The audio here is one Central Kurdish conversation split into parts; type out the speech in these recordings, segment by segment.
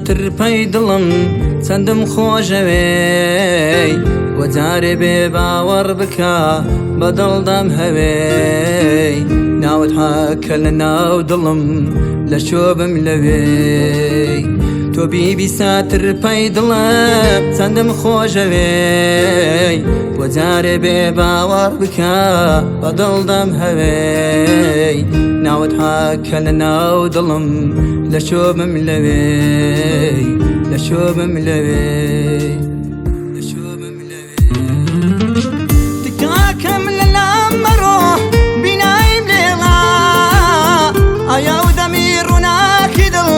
ترپەی دڵم چەندم خۆشەوێی بۆ جارێ بێ باوەڕ بکە بە دڵدەم هەوێی ناوت حەکە لە ناو دڵم لە شۆبم لەوێی تۆ بیبی ساترپەی دڵم چەندم خۆشەوێی بۆ جارێ بێ باوەڕ بکە بە دڵدەم هەوێی ناوت حەکە لە ناو دڵم لە شۆبم لەوێی لە شۆبم لەوێی لە شۆبم لەوێ تکاکەم لە لام مەڕۆ بینایم لێڵا ئایا و دەمی ڕووناکی دڵ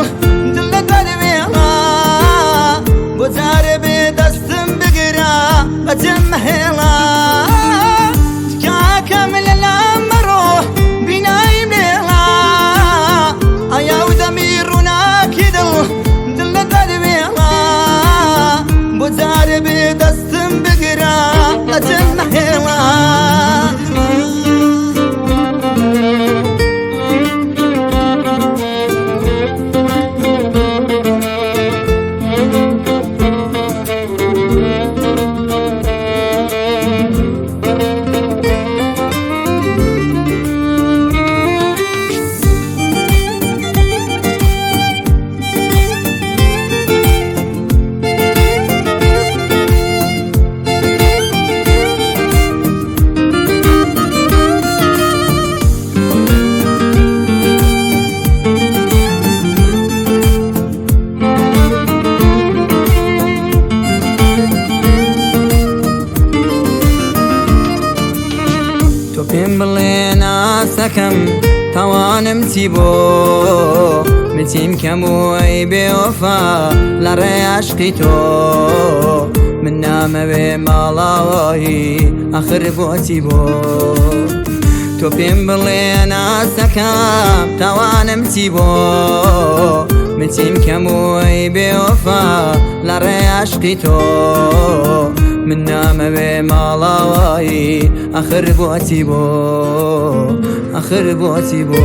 دڵ لە دەروێڵا بۆ جارێ بێ دەستم بگرە بەجێم مەهێڵا تکاکەم لە لام مەڕۆ بینایم لێڵا ئایا و دەمی ڕووناکی دڵ دڵ لە دەروێڵا بۆ جارێ بێ دەستم بگرە بەجێم مەهێڵا. تۆ پێم بڵێ ناسەکەم تاوانم چی بۆ من چیم کەم و ئەی بێوەفا لە ڕێ عەشقی تۆ من نامەوێ ماڵاوایی ئاخر بۆچی بۆ تۆ پێم بڵێ ناسەکەم تاوانم چی بۆ من چیم کەم و ئەی بێوەفا لە ڕێ عەشقی تۆ من نامەوێ ماڵاوایی ئاخر بۆچی بۆ ئاخر بۆچی بۆ.